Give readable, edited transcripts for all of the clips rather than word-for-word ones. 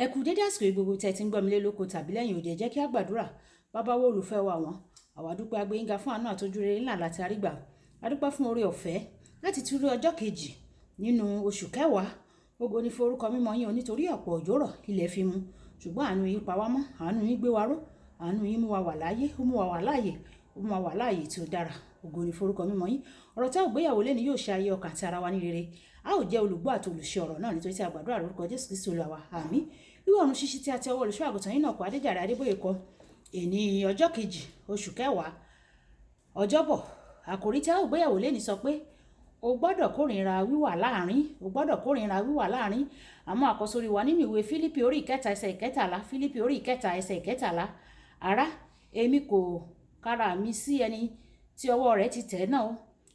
Ẹ kú dédé àsìkò yìí gbogbo tẹ́ ti ń gbọ́ mi lé lóko tàbí lẹ́yìn òde. Jẹ́ kí á gbàdúrà. Bàbá wa, olùfẹ́ wa wọ́n, àwa dúpẹ́, a gbé yín ga fún àánú àtọ́jú rere ńlá láti àrígbà. A dúpẹ́ fún oore ọ̀fẹ́ láti tún rí ọjọ́ kejì nínú oṣù kẹwàá. Ògo ni fún orúkọ mímọ́ yín o, nítorí ọ̀pọ̀ òjò rọ̀ ilẹ̀ fi mu. Ṣùgbọ́n àánú yín pa wá mọ́, àánú yín gbé wa ró, àánú yín mú wa wà láyé, ó mú wa wà láàyè, ó mú wa wà láàyè tí ó dára. Ògo ni fún orúkọ mímọ́ yín. Ọ̀rọ̀ tí a ó gbéyàwó lónìí yóò ṣe ayé ọkàn àti ara wa ní rere. A ó jẹ́ olùgbọ́ àti olùṣe ọ̀rọ̀ náà, nítorí tí a gbàdúrà lórúkọ Jésù Kristi Olúwa wa. Àmín. Wíwọ̀ ọ̀run ṣíṣí tí a ti ọwọ́ olùṣọ́ àgùntàn yín náà kọ, Adéjàre Adébóyè kọ. Èní ọjọ́ kejì oṣù kẹwàá, ọjọ́bọ̀. Àkòrí tí a ó gbéyàwó lónìí sọ pé o gbọ́dọ̀ kórìíra wíwà láàrin, o gbọ́dọ̀ kórìíra wíwà láàrin. Àmọ́ àkọ́sórí wa nínú ìwé Fílípì orí ìkẹta ẹsẹ̀ ìkẹtàlá, Fílípì orí ìkẹta ẹsẹ̀ ìkẹtàlá. Ará, èmi kò kára mi sí ẹni tí ọwọ́ rẹ̀ ti tẹ̀ náà o.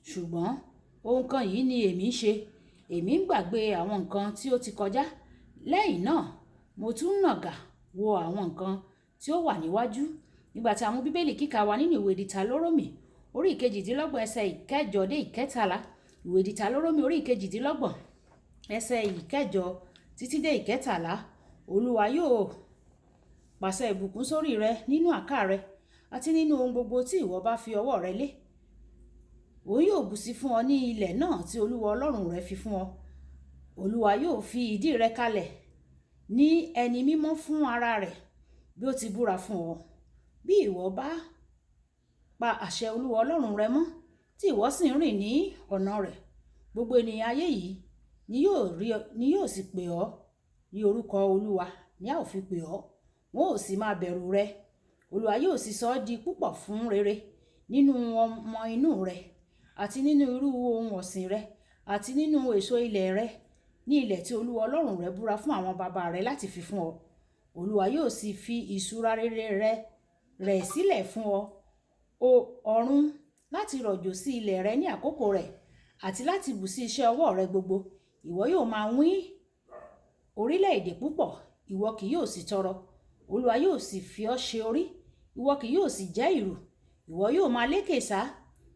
Ṣùgbọ́n ohun kan yìí ni èmi ń ṣe. Èmi ń gbàgbé àwọn nǹkan tí ó ti kọjá. Lẹ́yìn náà, mo tún nàgà wo àwọn nǹkan tí ó wà níwájú. Nígbà tí a mú Bíbélì kíkà wa nínú ìwé Dìtàlórómì orí ìkejìdínlọ́gbọ̀n ẹsẹ̀ ìkẹjọ dé ìkẹtàlá. Ìwé Dìtàlórómì orí ìkejìdínlọ́gbọ̀n ẹsẹ̀ ìkẹjọ títí dé ìkẹtàlá. Olúwa yóò pàṣẹ ìbùkún sórí rẹ nínú àká rẹ àti nínú ohun gbogbo tí ìwọ bá fi ọwọ́ rẹ lé. Òun yóò bùsí fún ọ ní ilẹ̀ náà tí Olúwa Ọlọ́run rẹ fi fún ọ. Olúwa yóò fi ìdí rẹ kalẹ̀ ní ẹni mímọ́ fún ara rẹ̀ bí ó ti búra fún ọ. Bí ìwọ bá pa àṣẹ Olúwa Ọlọ́run rẹ mọ́, tí ìwọ sì ń rìn ní ọ̀nà rẹ̀, gbogbo ènìyàn ayé yìí ni yóò rí ọ, ni yóò sì pè ọ́ ní orúkọ Olúwa ní a ó fi pè ọ́. Wọn ó sì máa bẹ̀rù rẹ. Olúwa yóò sì sọ ọ́ di púpọ̀ fún rere nínú ọmọ inú rẹ àti nínú irú ohun ọ̀sìn rẹ àti nínú èso ilẹ̀ rẹ, ní ilẹ̀ tí Olúwa Ọlọ́run rẹ búra fún àwọn bàbá rẹ láti fi fún ọ. Olúwa yóò sì fi ìṣúra rere rẹ̀ sílẹ̀ fún ọ, o ọ̀run, láti rọ̀jò sí ilẹ̀ rẹ ní àkókò rẹ̀ àti láti bù sí iṣẹ́ ọwọ́ rẹ gbogbo. Ìwọ yóò máa wín orílẹ̀-èdè púpọ̀, ìwọ kì yóò sì tọrọ. Olúwa yóò sì fi ọ́ ṣe orí, ìwọ kì yóò sì jẹ́ ìrù. Ìwọ yóò máa lékè sá,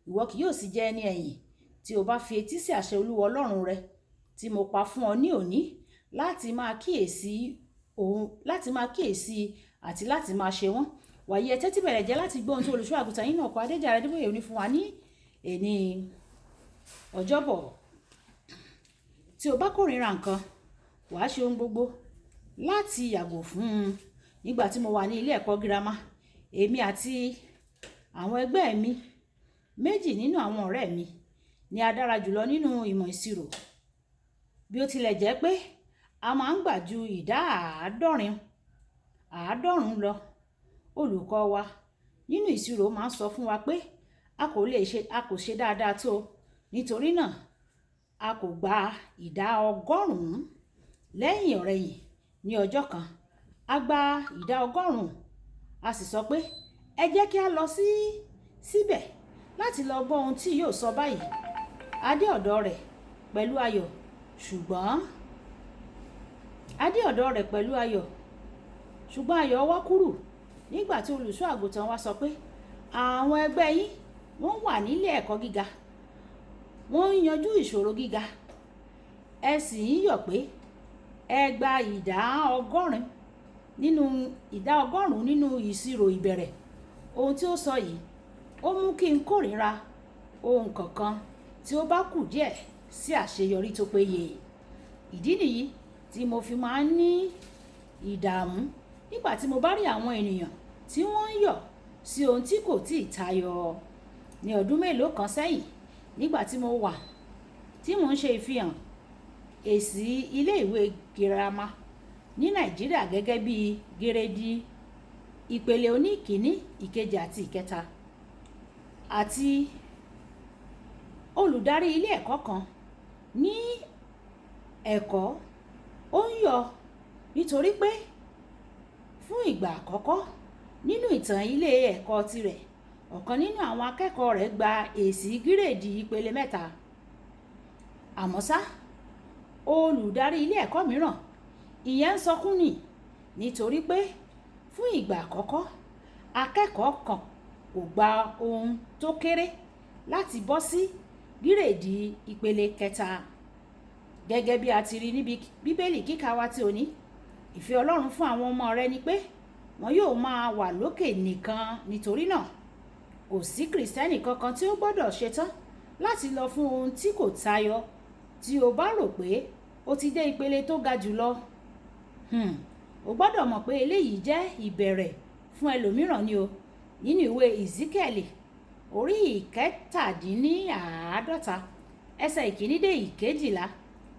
ìwọ kì yóò sì jẹ́ ẹni ẹ̀yìn. Tí o bá fi etí sí àṣẹ Olúwa Ọlọ́run rẹ tí mo pa fún ọ ní òní, láti máa kíyèsi òun, láti máa kíyèsi àti láti máa ṣe wọ́n. Wàyí, ẹ tẹ́tí bẹ̀rẹ̀ jẹ́ láti gbọ́ ohun tí olùṣọ́ àgùntàn yín náà kọ, Adéjàre Adébóyè, ní fún wa ní èní ọjọ́bọ̀. Tí o bá kórìíra nǹkan, wàá ṣe ohun gbogbo láti yàgò fún un. Nígbà tí mo wà ní ilé ẹ̀kọ́ girama, èmi àti àwọn ẹgbẹ́ mi méjì nínú àwọn ọ̀rẹ́ mi ni a dára jùlọ nínú ìmọ̀ ìṣirò. Bí ó tilẹ̀ jẹ́ pé a máa ń gbà ju ìdá àádọ́rin àádọ́rùn lọ, olùkọ́ wa nínú ìṣirò máa ń sọ fún wa pé a kò lè ṣe, a kò ṣe dáadáa tó. Nítorí náà, a kò gba ìdá ọgọ́rùn-ún. Lẹ́yìn ọ̀rẹ̀yìn ní ọjọ́ kan, a gba ìdá ọgọ́rùn-ún, a sì sọ pé ẹ jẹ́ kí a lọ sí síbẹ̀ láti lọ gbọ́ ohun tí yóò sọ báyìí. A dé ọ̀dọ̀ rẹ̀ pẹ̀lú ayọ̀, ṣùgbọ́n a dé ọ̀dọ̀ rẹ̀ pẹ̀lú ayọ̀, ṣùgbọ́n ayọ̀ wa kúrú nígbà tí olùṣọ́ àgùntàn wa sọ pé àwọn ẹgbẹ́ yín wọ́n wà nílé ẹ̀kọ́ gíga, wọ́n ń yanjú ìṣòro gíga, ẹ sì ń yọ̀ pé ẹ gba ìdá ọgọ́rin nínú ìdá ọgọ́rùn-ún nínú ìṣirò ìbẹ̀rẹ̀. Ohun tí ó sọ yìí ó mú kí n kórìíra ohun kankan tí ó bá kù díẹ̀ sí àṣeyọrí tó péye. Ìdí nìyí tí mo fi máa ń ní ìdààmú nígbà tí mo bá rí àwọn ènìyàn tí wọ́n ń yọ̀ sí ohun tí kò tíì tayọ. Ní ọdún mélòó kan sẹ́yìn, nígbà tí mo wà, tí mò ń ṣe ìfihàn èsì ilé ìwé girama ní Nàìjíríà gẹ́gẹ́ bí gíréèdì ìpele oníkíní, ìkejì àti ìkẹta, àti olùdarí ilé ẹ̀kọ́ kan ní ẹ̀kọ́, ó ń yọ̀ nítorí pé fún ìgbà àkọ́kọ́ nínú ìtàn ilé ẹ̀kọ́ tirẹ̀, ọ̀kan nínú àwọn akẹ́kọ̀ọ́ rẹ̀ gba èsì gíréèdì ìpele mẹ́ta. Àmọ́ ṣá, olùdarí ilé ẹ̀kọ́ mìíràn, ìyẹn ń sọkún nì nítorí pé fún ìgbà àkọ́kọ́, akẹ́kọ̀ọ́ kan kò gba ohun tó kéré láti bọ́ sí gíréèdì ìpele kẹta. Gẹ́gẹ́ bí a ti rí níbi Bíbélì kíkà wa tí òní, Ìfẹ́ Ọlọ́run fún àwọn ọmọ rẹ ni pé wọn yóò máa wà lókè nìkan. Nítorí náà, kò sí Kìrìsìtẹ́nì kankan tí ó gbọ́dọ̀ ṣetán láti lọ fún ohun tí kò tayọ. Tí o bá rò pé o ti dé ìpele tó ga jùlọ, o gbọ́dọ̀ mọ̀ pé eléyìí jẹ́ ìbẹ̀rẹ̀ fún ẹlòmíràn ni o. Nínú ìwé Ìsíkíẹ́lì orí 47 ẹsẹ̀ 1 dé 12,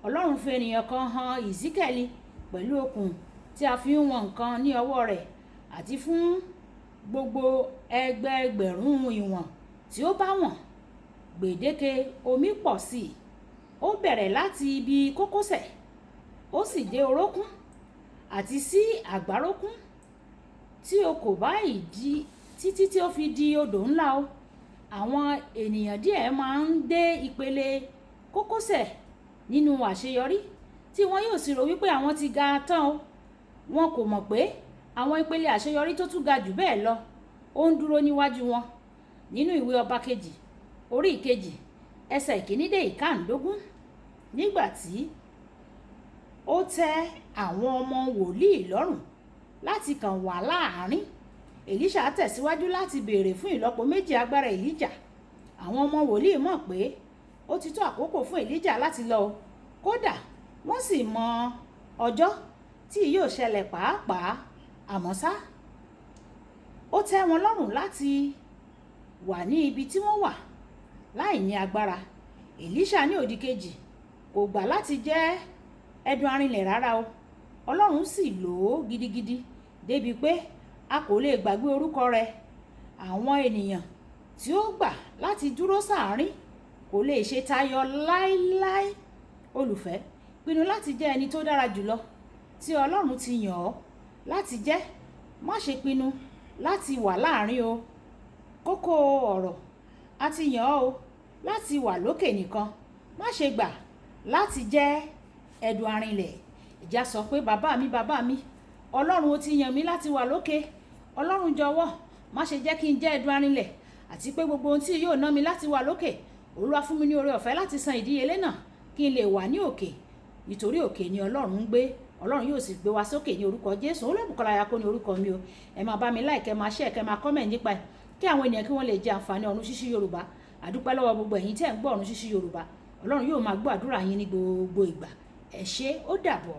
Ọlọ́run fi ènìyàn kan hàn Ìsíkíẹ́lì pẹ̀lú okùn tí a fi ń wọn nǹkan ní ọwọ́ rẹ̀, àti fún gbogbo ẹgbẹẹgbẹ̀rún ìwọ̀n tí ó bá wọ̀n, gbèdéke omi pọ̀ sí i. Ó bẹ̀rẹ̀ láti ibi kókósẹ̀, ó sì dé orókún àti sí àgbárókún, tí o kò bá ìdí títí tí ó fi di odò ńlá o. Àwọn ènìyàn díẹ̀ máa ń dé ìpele kókósẹ̀ nínú àṣeyọrí, tí wọn yóò sì rò wípé àwọn ti ga tán o. Wọn kò mọ̀ pé àwọn ìpele àṣeyọrí tó tún ga jù bẹ́ẹ̀ lọ ó ń dúró níwájú wọn. Nínú ìwé Ọba Kejì orí 2 ẹsẹ̀ 1 dé 15, nígbà tí ó tẹ́ àwọn ọmọ wòlíì lọ́rùn láti kàn wà láàárín, Èlíṣà tẹ̀síwájú láti béèrè fún ìlọ́po méjì agbára Èlíjà. Àwọn ọmọ wòlíì mọ̀ pé ó ti tó àkókò fún Èlíjà láti lọ, kódà wọ́n sì mọ ọjọ́ tí yóò ṣẹlẹ̀ pàápàá. Àmọ́ ṣá, ó tẹ́ wọn lọ́rùn láti wà ní ibi tí wọ́n wà láì ní agbára. Èlíṣà ní òdì kejì kò gbà láti jẹ́ ẹdun arinlẹ̀ rárá o. Ọlọ́run sì lò ó gidigidi débi pé a kò lè gbàgbé orúkọ rẹ̀. Àwọn ènìyàn tí ó gbà láti dúró sáàrín kò lè ṣe tayọ láéláé. Olùfẹ́, pinnu láti jẹ́ ẹni tó dára jùlọ tí Ọlọ́run ti yàn ọ́ láti jẹ́. Má ṣe pinnu láti wà láàárín o. Kókó ọ̀rọ̀: a ti yàn ọ́ o láti wà lókè nìkan. Má ṣe gbà láti jẹ́ ẹdun arinlẹ̀. Ìjà sọ pé bàbá mi, bàbá mi, Ọlọ́run ó ti yàn mí láti wà lókè. Ọlọ́run jọ̀wọ́, má ṣe jẹ́ kí n jẹ́ ẹdun arinlẹ̀, àti pé gbogbo ohun tí yóò ná mi láti wà lókè, Olúwa fún mi ní oore ọ̀fẹ́ láti san ìdíyelé náà kí n lè wà ní òkè. Nítorí òkè ni Ọlọ́run ń gbé. Ọlọ́run yóò sì gbé wa sókè ní orúkọ Jésù. Olúbùkọ́lá Ayako ní orúkọ mi o. Ẹ máa bá mi like, ẹ máa share, kẹ́ máa comment nípa ẹ̀, kí àwọn ènìyàn kí wọ́n lè jẹ àǹfààní Ọ̀run Ṣíṣí Yorùbá. Àdúpẹ́ lọ́wọ́ gbogbo ẹ̀yin tí ẹ̀ ń gbọ́ Ọ̀run Ṣíṣí Yorùbá. Ọlọ́run yóò máa gbọ́ àdúrà yín ní gbogbo ìgbà. Ẹ ṣé, ó dàbọ̀.